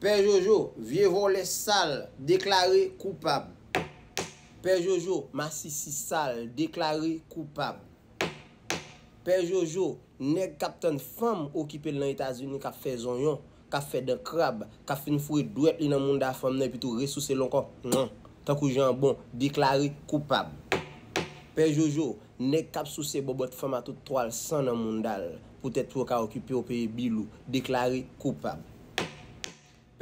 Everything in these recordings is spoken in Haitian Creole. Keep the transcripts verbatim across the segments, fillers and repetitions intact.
Pè Jojo, vye vòlè sal, deklare koupab. Pè Jojo, masisi sal, deklare koupab. Pè Jojo, nèg k ap tann fanm okipe l nan Etazini, k ap fè zonyon, k ap fè dan krab, k ap fin foure dwèt li nan mounda fanm nan epi tou resouse l ankò, tankou janbon, deklare koupab. Pè Jojo, nèg k ap souse bòbòt fanm a tout twal san nan mounda l, poutèt pou yo ka okipe w, peye bil ou, deklare koupab.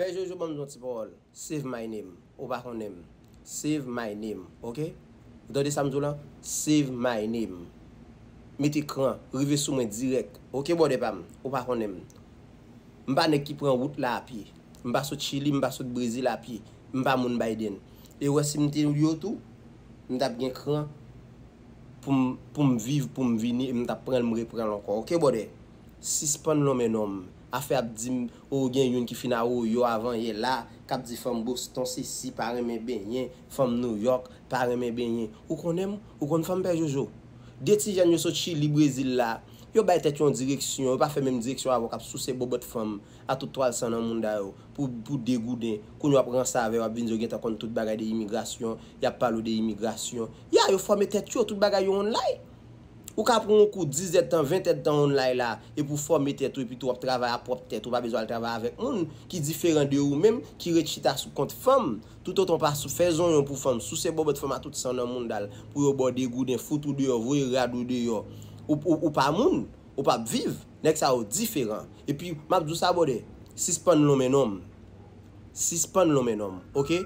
Pè Jojo, ban m di yon ti pawòl. Save my name. Ou pa konnen m. Save my name, oke? Ou tande sa m di w lan? Save my name. Mete kran, rive sou mwen dirèk. Oke, bòdè pa m? Ou pa konnen m. M pa nèg ki pran wout la a pye. M pa sot Chili, m pa sot Brezil a pye. M pa moun Biden. E w wè si m te yo tou, m t ap gen kran pou m, pou m viv, pou m vini, e m t ap pran l, m repran l ankò. Oke, bòdè? Sispann lonmen nonm. Afè ap di m, o, gen youn ki fin awoyo avan yè la, k ap di fanm Boston sesi pa renmen benyen, fanm Nouyòk pa renmen benyen. Ou konnen m? Ou konn fanm Pè Jojo? De ti jèn yo sot Chili, Brezil la, yo bay tèt yo yon direksyon, yo pa fè menm direksyon avè w k ap souse bòbòt fanm a tout twal san nan mounda yo pou, pou de gouden. Kounye w ap ranse avè yo, ap vin di yo gentan konn tout bagay de imigrasyon, y ap pale w de imigrasyon. Ya, yo fòme tèt yo, tout bagay yo online. Ou ka pran yon kou diz èdtan, ven èdtan online la, epi w fòme tèt ou, epi tou w ap travay a pwòp tèt ou, pa bezwen al travay avèk moun ki diferan de ou menm, ki ret chita sou kont fanm. Toutotan w pa sou fè zonyon pou fanm, souse bòbòt fanm a tout san nan mounda l, pou yo ba w de gouden, fout ou deyò, voye rad ou deyò. Ou, ou, ou pa moun, ou p ap viv. Nèg sa yo diferan. Epi, m ap di w sa, bòdè, sispann lonmen nonm. Sispann lonmen nonm, oke?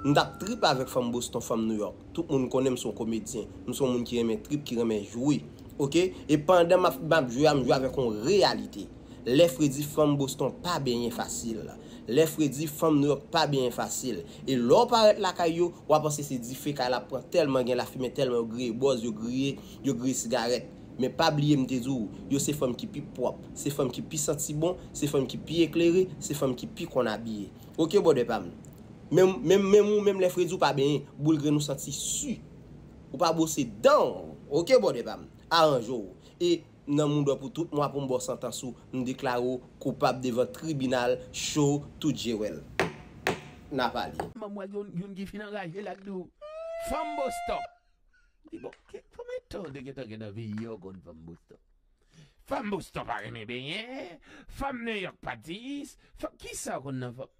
M t ap trip avèk fanm Boston, fanm Nouyòk. Tout moun konnen m se yon komedyen. M se yon moun ki renmen trip, ki renmen jwe, oke? E pandan m ap, m ap jwe a, m jwe avèk yon reyalite. Lè fredi, fanm Boston pa benyen fasil. Lè fredi, fanm Nouyòk pa benyen fasil. E lè w parèt lakay yo, w a panse se dife kay la ap pran, tèlman gen lafimen, tèlman yo griye bòz, yo griye, yo griye sigarèt. Men pa bliye m te di w, yo se fanm ki pi pwòp, se fanm ki pi santi bon, se fanm ki pi eklere, se fanm ki pi konn abiye. Oke, bòdè pa m. Menm, menm, menm ou menm lè fredi w pa benyen, boul grenn ou santi si. Ou pa bwose dan w. Oke, bòdè pa m. Aranje w. E nan mounda w pou tout mwa pou m ba w santans ou, m deklare w koupab devan tribinal, cho, tout je wè l. N a pale. Manm wè youn, youn ki fin anraje l ak di w, fanm Boston. Li bon, ke, konbyen tan w te gentan gen nan vi w konn fanm Boston? Fanm Boston pa renmen benyen, fanm Nouyòk pa dis, fanm, kisa w konn nan fanm?